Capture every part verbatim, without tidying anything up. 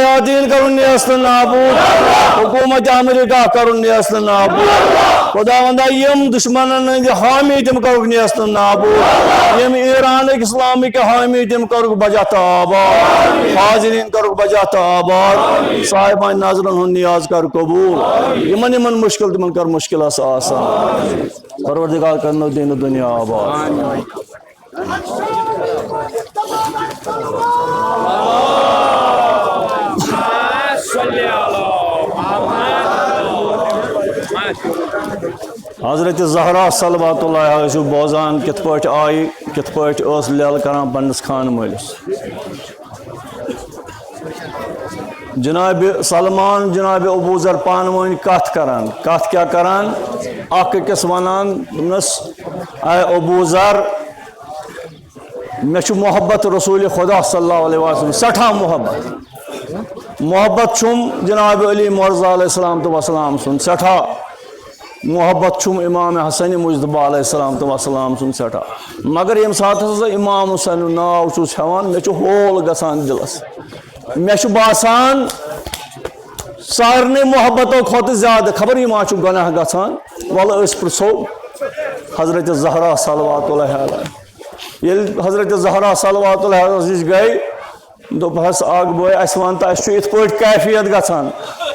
شیاطین کرُن نیست نابود، حکومت امریکہ کرُن نیست نابود۔ خداوندا، یِم دشمنن ہٕنٛدۍ حامی تِم کرُکھ نیست نابود، یِم ایرانٕکۍ اسلامٕکۍ حامی تِم کرُکھ بجا تہٕ آباد، حاضرین کرُکھ بجا تہٕ آباد۔ صاحبان نظرن ہُنٛد نیاز کر قبول، یِمن یِمن مشکل تِمن کر مشکلس آسان۔ پروردگار کرنو دین دنیا آباد۔ حضرت زہرا صلوات اللہ علیہا ٲسِو بوزان، کِتھ پٲٹھۍ آیہِ، کِتھ پٲٹھۍ ٲس لیلہٕ کران پننِس خانہٕ مٲلِس۔ جناب سلمان، جناب ابو ذر پانہٕ ؤنۍ کتھ کران، کتھ کیٛاہ کران؟ اکھ أکِس ونان، دوٚپنس، اے ابو ذر، مےٚ چھُ محبت رسول خدا صلی اللہ علیہ وسلم، سٮ۪ٹھاہ محبت۔ محبت چھُم جناب علی مرضی علیہ السلام تہٕ وسلام سُنٛد سٮ۪ٹھاہ۔ محبت چھُم امام حسن مجتبیٰ علیہ السلام تہٕ وسلام سُنٛد سٮ۪ٹھاہ۔ مگر ییٚمہِ ساتہٕ ہسا امام حسن ناو چھُس ہٮ۪وان، مےٚ چھُ ہول گژھان دِلس۔ مےٚ چھُ باسان، سارنٕے محبتو کھۄتہٕ زیادٕ خبر یہِ ما چھُ گۄناہ گژھان۔ وَلہٕ أسۍ پرٛژھو حضرت زہرا صلوات اللہ علیہا۔ ییٚلہِ حضرت زہرا صلوات اللہ علیہا نِش گٔے، دوٚپہَس، اَکھ بٲے، اَسہِ وَن تہٕ اَسہِ چھُ یِتھ پٲٹھۍ کیفیت گژھان۔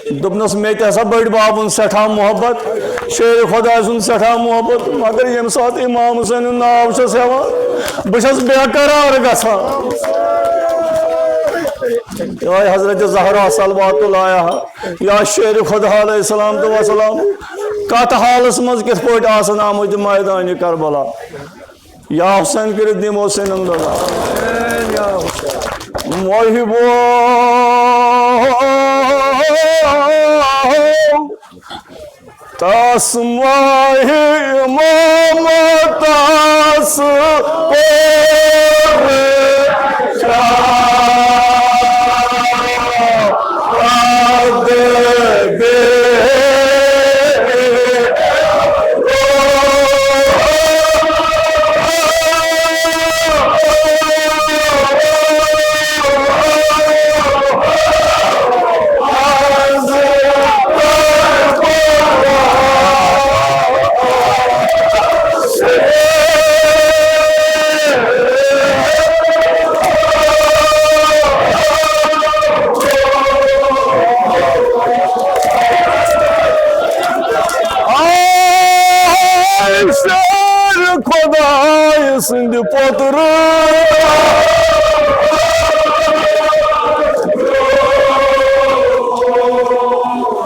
دوٚپنَس، مےٚ تہِ ہسا بٔڈۍ بابُن سٮ۪ٹھاہ محبت، شیرِ خۄداے سُنٛد سٮ۪ٹھاہ محبت، مگر ییٚمہِ ساتہٕ امام حسینُن ناو چھَس ہٮ۪وان، بہٕ چھَس بے قرار گژھان۔ یِہوٚے حضرت زہرا صلوات اللہ علیہا یا شیرِ خۄدا علیہ السلام تہٕ وسلام، کتھ حالس منٛز کِتھ پٲٹھۍ آسن آمٕتۍ میدانِ کربلا۔ یا حسین کٔرِتھ دِمو سِنن دۄدھا۔ محبو تس ماہِ محبتس کوٚر شاد بے آے شیر خۄداے سٕنٛدِ پوترٕ۔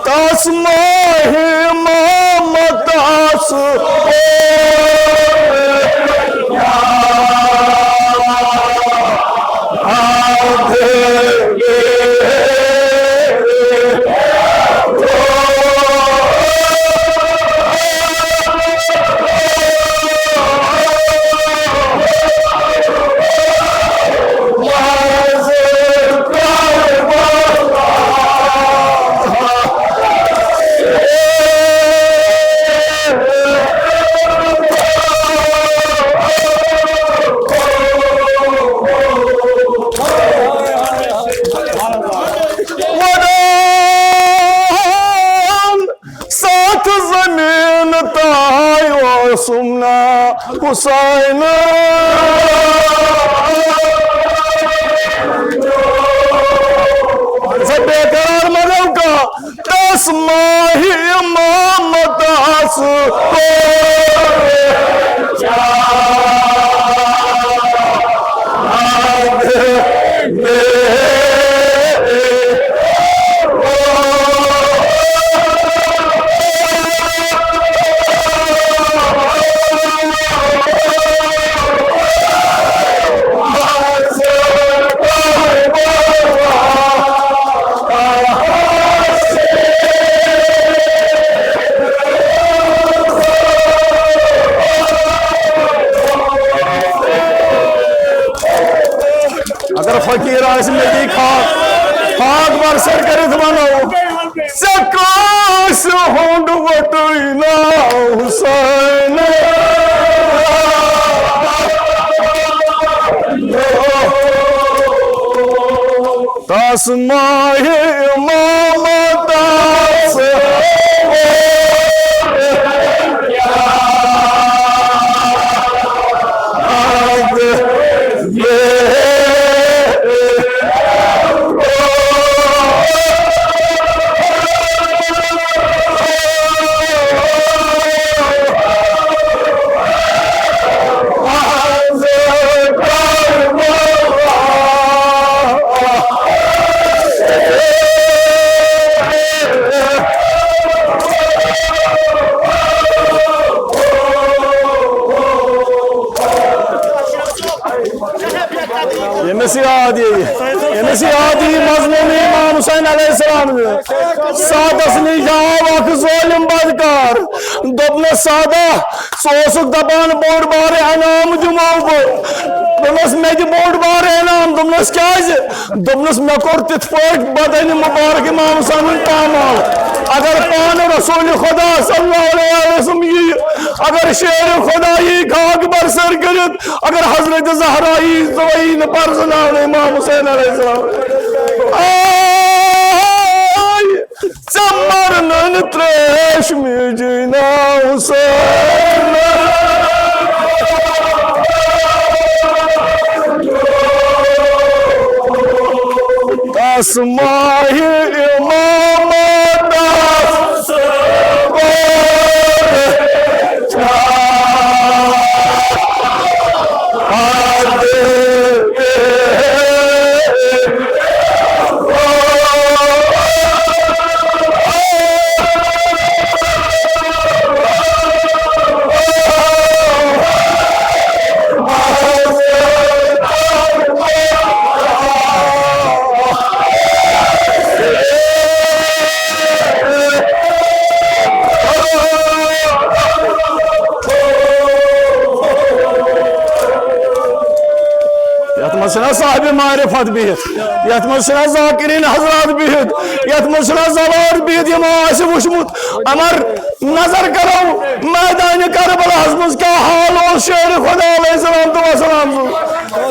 تس ماہِ محبتس ودان ستھ زمین تہٕ آیوسُم نا حسین۔ سا بے قرار مہ گوٚو کانٛہہ، تس ماہِ محبتس کوٚر اگر فقیر آسہِ، مےٚ دی خاک، خاک برسر کٔرِتھ ونو، ژےٚ کٲنٛسہِ ہُنٛد وۄٹُے ناو حسین۔ اسماء امامتس ییٚمِس یاد یِیہِ، ییٚمِس یاد یِیہِ مضموٗن امام حسین علیہ السلام، سعدس نِش آو اکھ ظٲلِم بدکار، دوٚپنس، سعدا، ژٕ اوسُکھ دپان بوٚڑ بارٕ انعام دِمو بہٕ۔ دوٚپنس، مےٚ دِ بوٚڑ بارٕ انعام۔ دوٚپنس، کیازِ؟ دوٚپنس، مےٚ کوٚر تِتھ پٲٹھۍ بدنِ مبارک امام حسینُن پامال۔ اگر پانہٕ رسول خدا صلی اللہ علیہ وسلم ییہِ، اگر شیر خدا ییہِ خاک برسر کٔرِتھ، اگر حضرت زہرا ییہِ، ژٕ ییہِ نہٕ پرزناونہٕ امام حسین علیہ السلام۔ آے! ژےٚ مرنن تریش مجنا حسین۔ تس ماہ امامتس یتھ منٛز چھِنہ صاحب معرفت بِہِتھ، یتھ منٛز چھِنہ ذاکرین حضرات بِہِتھ، یتھ منٛز چھِنہ زوار بِہِتھ، یِمو آسہِ وٕچھمُت امر۔ نظر کرو میدان کربلاہس منٛز کیٛاہ حال اوس شیر خدا علیہ السلام تو وسلام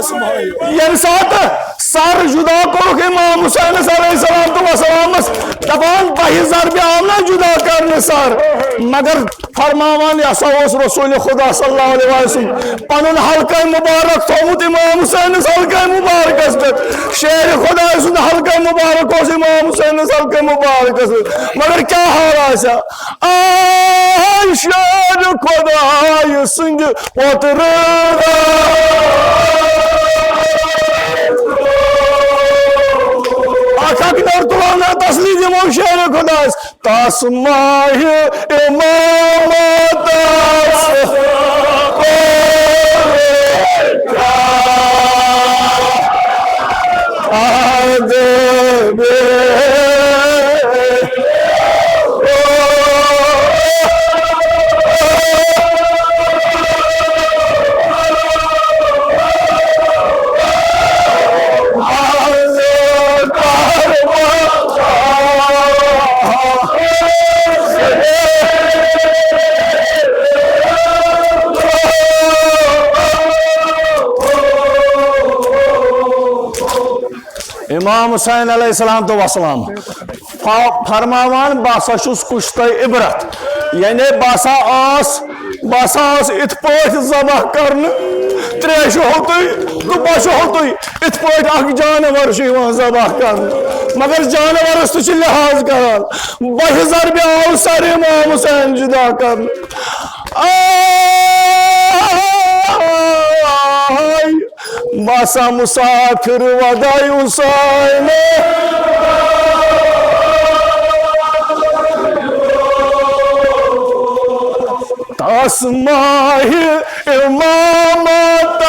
سُنٛد۔ ییٚمہِ ساتہٕ سر جدا کوٚرُکھ امام حسینس علیہ السلام تو وسلامس، دپان، بہہِ ضربہِ آو نہ جدا کرنہٕ سر، مگر فرماوان، یہِ ہسا اوس رسول خدا صلی اللہ علیہ وسلم پنُن حلقہ مبارک تھومُت امام حسینس حلقہ مبارکس پٮ۪ٹھ۔ شیر خدای سُنٛد حلقہ مبارک اوس امام حسینس حلقہ مبارکس پٮ۪ٹھ۔ مگر کیٛاہ حال آسہِ ہا؟ آے شیر خدای سٕنٛدِ پوترٕ۔ اکھ اکھ نر تُلو نا تسلی دِمو شیر خدایس۔ تس ماہ امامتس ادب۔ امام حسین علیہ السلام تو وسلام۔ فا-، فرماوان، بہٕ ہسا چھُس کُشتَے عبرت، یعنی بہٕ ہسا آس، بہٕ ہسا آس اِتھ پٲٹھۍ ذبح کرنہٕ، ترٛیشہِ ہوتُے تہٕ بۄچھِ ہوتُے، اِتھ پٲٹھۍ اکھ جانور چھُ یِوان ذبح کرنہٕ، مگر جانورس تہِ چھِ لحاظ کران۔ بہہِ ضربہِ آو سر امام حسین جدا کرنہٕ۔ آے! بہٕ ہسا مسافر وداع حسین۔ تس ماہ امامتس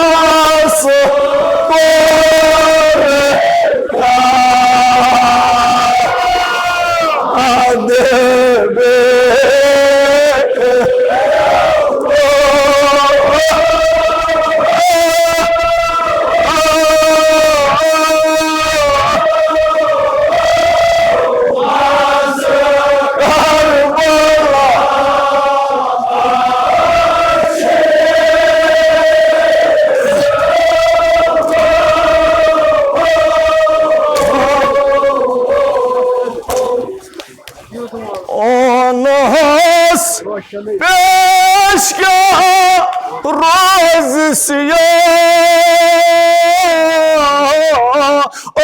کوٚر ادب۔ پیش کیا روز سیاہ، او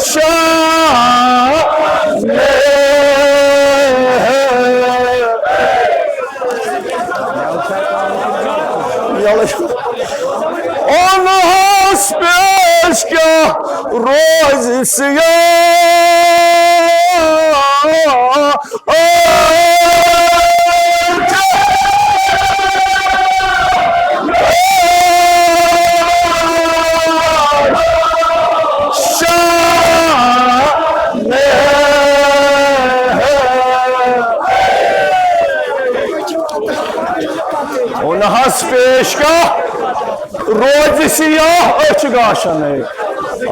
شاہ۔ یَلہٕ۔ اونہس پیش کیا روز سیاہ۔ اونہس پیش کیا روز سیاہ، أچھ گاشن ہے۔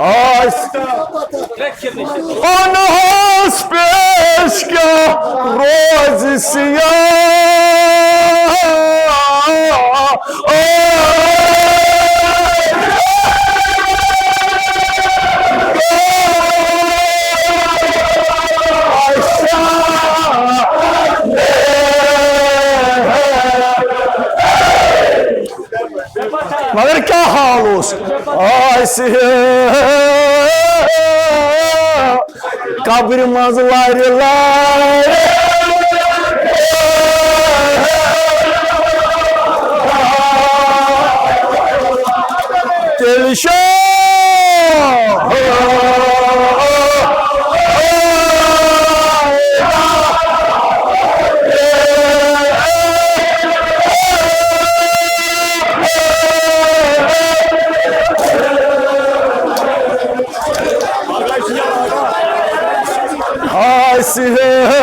آس۔ اونہس پیش کیا روز سیاہ۔ مگر کیا حال اوس؟ آسہِ ہے قبرِ منٛز لارِ لارِ۔ تیٚلہِ شاہ۔ آسہِ ہے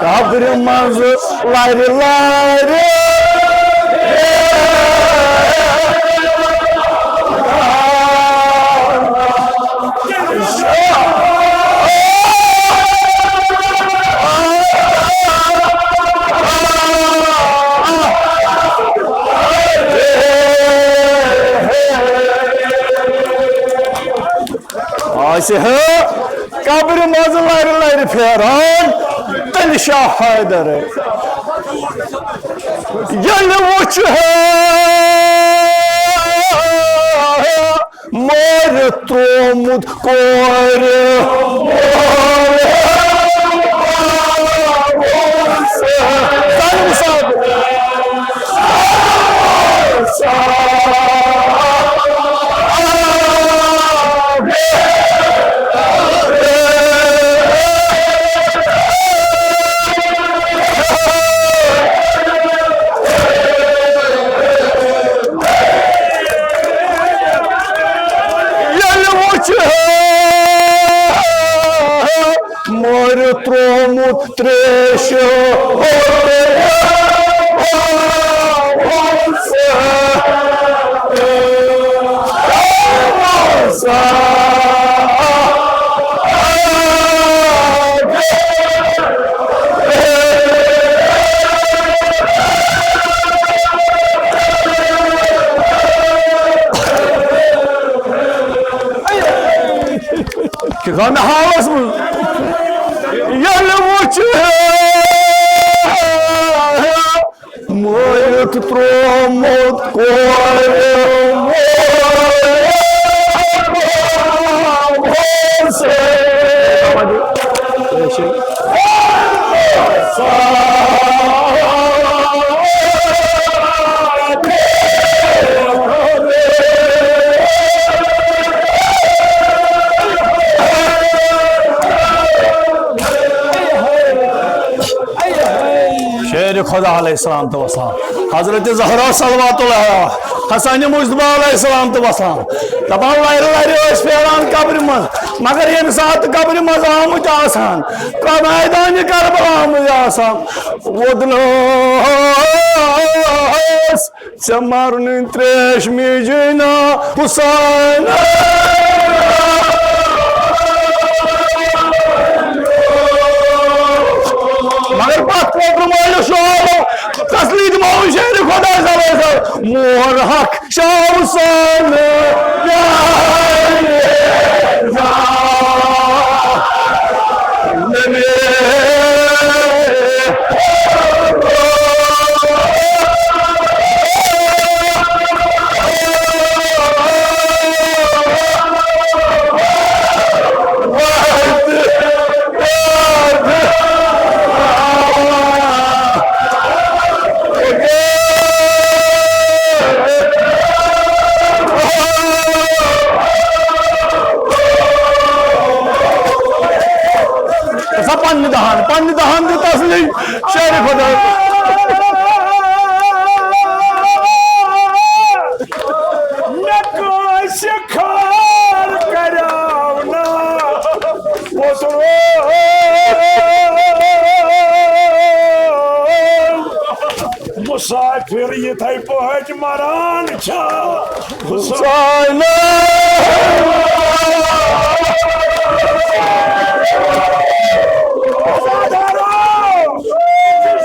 قبرِ منٛز لارِ لارِ۔ آسہِ ہے قبرِ منٛز لرِ لرِ پھیران تیٚلہِ شاہ حیدر۔ ییٚلہِ وُچھ ہے مٲرِتھ ترٛوومُت کورِ۔ ظالم صاحب۔ ییٚلہِ وُچھ ہے مٲرِتھ ترٛوومُت تریشہِ ہوٹلہِ۔ کہِ گوٚو مےٚ حالس منٛز۔ ییٚلہِ وُچھ مٲرِتھ ترٛوومُت کورِ۔ شیر خدا علیہ السلام تو وسلام، حضرت زہرا صلوات اللہ، حسن مجتبیٰ علیہ السلام تو وسلام۔ دپان لرِ لرِ ٲسۍ پھیران قبرِ منٛز، مگر ییٚمہِ ساتہٕ قبرِ منٛز آمٕتۍ آسان، میدانِ کربلا آمٕتۍ آسان، ووٚدنَس ژےٚ مرنٕے تریش میجنا حسین۔ مگر پتھ پوٚتُر مٲلِس شوب تسلی دِمو شیرِ خۄداے صلی اللہ علیہ وسلم۔ مور حق شاہ حسین۔ سا پننہِ دہن، پننہِ دہن دیُت اصلی شعرِ خۄدا۔ مےٚ کٲنٛسہِ خار کریو نہٕ پوٚتُر۔ مسافر یِتھے پٲٹھۍ مران چھا حسین۔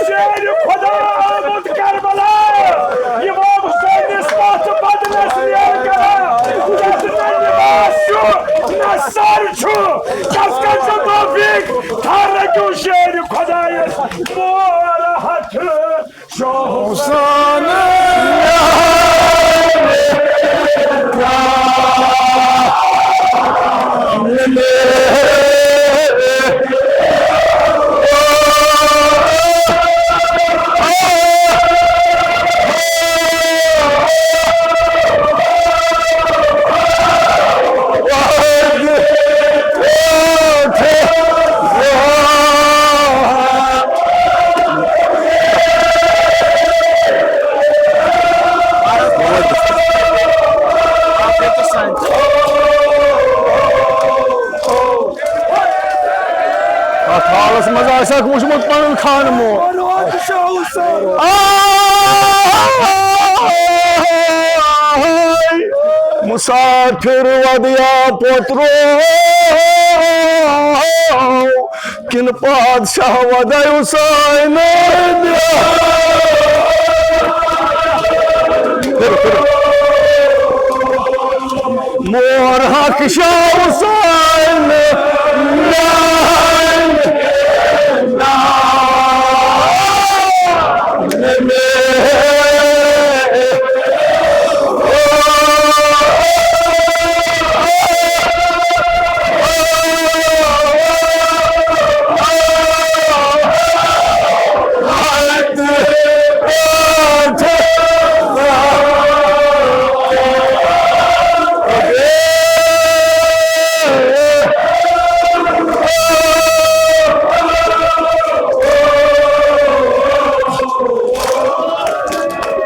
شیرِ خۄدا آمُت کربلا، امام حسینس پتھ بدلس نیر کران، یتھ نہ نماز چھُ، نہ سر چھُ، کس کس چھُ توفیق؟ تھر رٔٹِو شیرِ خۄدایس مور ہتھ۔ اتھ حالس منٛز آسہِ اکھ وُچھمُت پنُن خانہٕ مول۔ آے مسافر ودیا پوترو، کِنہٕ پادشاہ وۄداے حُسین؟ مور حق شاہ حُسین۔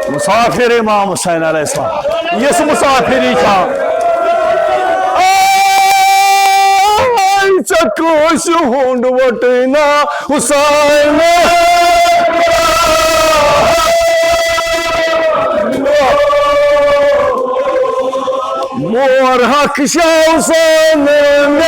مسافر امام حسین علیہ السلام، یس مسافری چھا؟ آے ژےٚ کٲنٛسہِ ہُنٛد وٹٕے نا حسین۔ مور حق شاہ حسین۔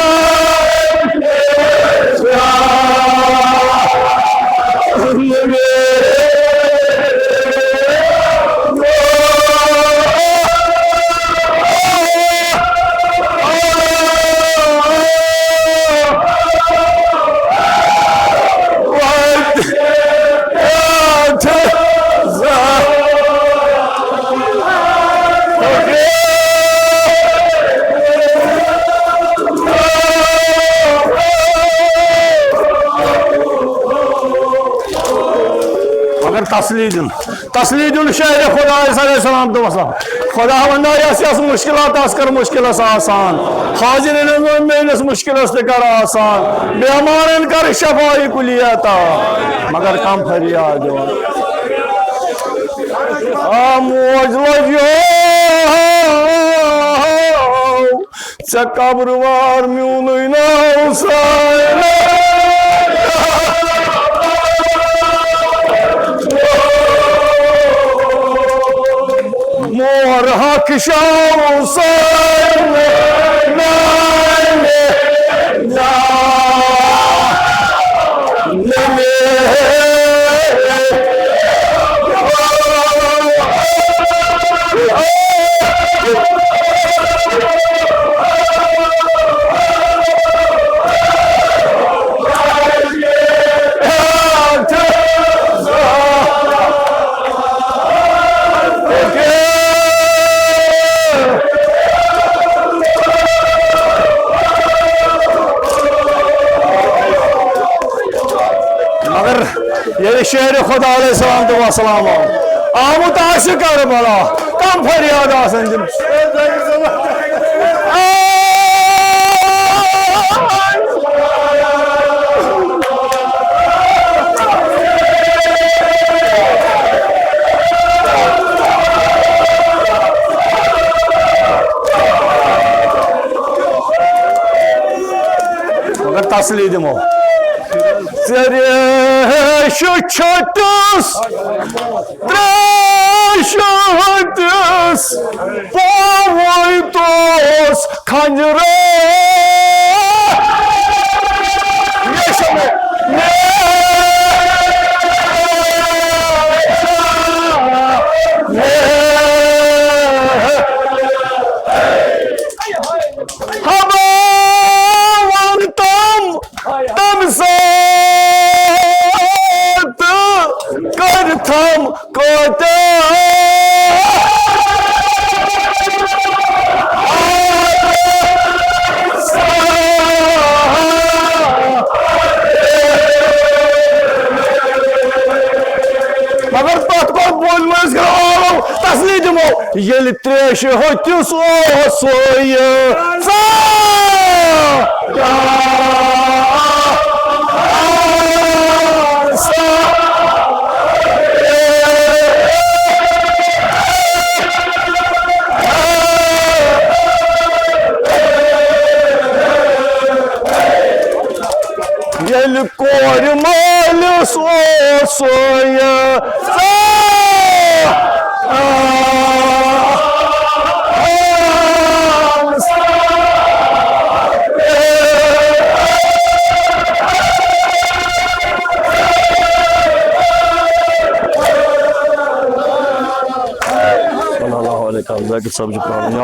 مگر تسلی دیُن، تسلی دیُن شعرِ خۄدایَس علیہ السلام تہٕ وسلام۔ خۄداوندا، یَس یَس مُشکِلات آسہِ، کر مُشکِلَس آسان۔ حاضرِنَن ووٚن، میٲنِس مُشکِلَس تہِ کر آسان۔ بیمارَن کر شفاعِ کُلی عطا۔ مگر کم فریاد دِوان۔ آ موج لجیو، ژےٚ قبر وار میونُے ناو سارے۔ مور حق شاہ حسین۔ ییٚلہِ شیرِ خدا علیہ السلام تہٕ وسلام آو، آمُت آسہِ کربلا، کم فریاد آسن تِم۔ مگر تسلی دِمو۔ ژےٚ چھُ چھٔٹِس ترٛیشہِ ہٕنٛدِس پاوُے توس کھنجرو۔ ہباون تم تم ساتہٕ کٔرتھم کوتاہ۔ مگر پتھ کُن بۄن منٛز کرو آلو، تسلی دِمو۔ ییٚلہِ ترٛیشہِ ہوٚتِس اوس سُے ژاہ۔ ییٚلہِ کورِ مٲلِس اوس سُے ژاہ۔ صلی اللہ علیہ وسلم، ذاکر صٲب چھُ پرٛاران۔